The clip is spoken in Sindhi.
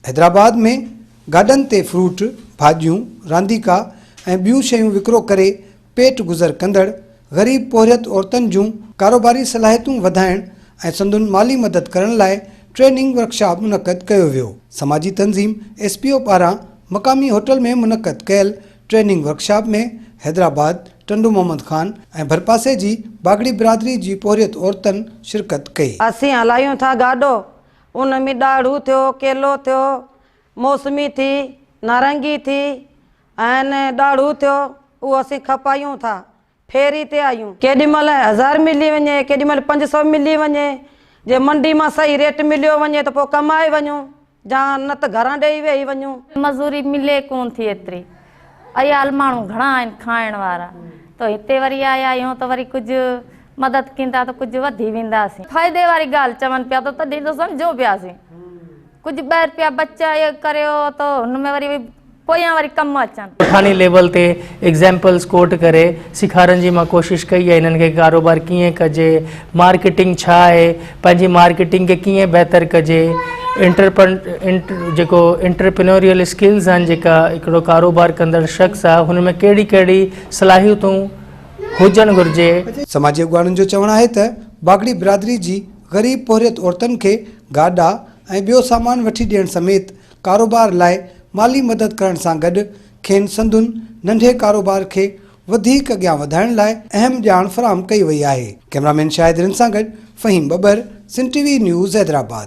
حيدرآباد ۾ گاڏن تي فروٽ، ڀاڄيون، رانديڪا ۽ ٻيون شيون وڪرو ڪري پيٽ گذر ڪندڙ غريب پورهيت عورتن جون ڪاروباري صلاحيتون وڌائڻ ۽ سندن مالي مدد ڪرڻ لاء ٽريننگ ورڪشاپ منعقد ڪيو ويو. سماجي تنظيم ايس پي او پاران مقامي هوٽل ۾ منعقد ڪيل ٽريننگ ورڪشاپ ۾ حيدرآباد، ٽنڊو محمد خان ۽ ڀرپاسي جي باگڙي برادري جي پورهيت عورتن شرڪت ڪئي. اسين هلايون ٿا گاڏو، ان ۾ ڏاڙهون ٿيو، ڪيلو ٿيو، موسمي ٿي، نارنگي ٿي ۽ ڏاڙهون ٿيو، اهو اسين کپايون ٿا. ڦيري تي آهيون. ڪيڏي مهل هزار ملي وڃي، ڪيڏي مهل 500 ملي وڃي. جي منڊي مان صحيح ريٽ مليو وڃي ته پوء ڪمائي وڃون، جا نه ته گهران ڏيئي ويهي وڃون. مزوري ملي ڪونه ٿي ايتري. عيال ماڻهو گهڻا آهن کائڻ وارا. ته هتي وري آيا آهيون ته وري ڪجهه مدد ڪندا ته ڪجهه وڌي وينداسين. فائدي واري ڳالهه چون پيا ته تڏهن ته سمجهون پياسين. ڪجهه ٻه رپيا بچائي ڪريو ته هن ۾ وري پويان وري ڪم اچن. ڳوٺاڻي ليول تي ايگزيمپلز ڪوٽ ڪري سيکارڻ جي مان ڪوشش ڪئي آهي انهن کي ڪاروبار ڪيئن ڪجي مارڪيٽنگ ڇا آهي پنهنجي مارڪيٽنگ کي ڪيئن بهتر ڪجي انٽرپن جيڪو انٽرپرينوريل اسڪلز آهن جيڪا هڪڙو ڪاروبار ڪندڙ شخص آهي هن ۾ ڪهڙي ڪهڙي صلاحيتون هجڻ گهرجي. سماجي اڳواڻن جو چوڻ آهي ته باگڙي برادري جي غريب پورهيت عورتن کي گاڏا ۽ ٻيو سامان وٺي ڏيڻ سميت ڪاروبار لاء مالي مدد ڪرڻ سان گڏ کين سندن ننڍي ڪاروبار کي وڌيڪ اڳيان وڌائڻ لاء اهم ڄاڻ فراهم ڪئي وئي آهي. ڪئميرامين شاهد رند سان گڏ Faheem Babbar, Sindh T V news Hyderabad.